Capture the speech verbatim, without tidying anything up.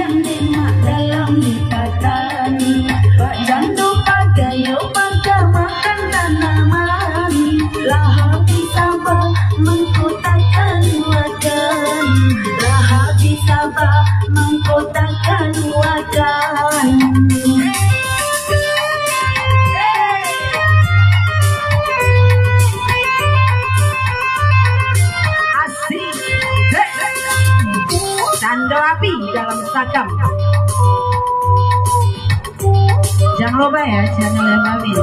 Demak dalam dipatani, bak jando pagayo, bak makan tanaman. Lah habis saba mangko takaluakan, lah habis saba mangko takaluakan. Asik. Hei. Tando api dalam sakam. Jangan lupa ya, channel yang kami.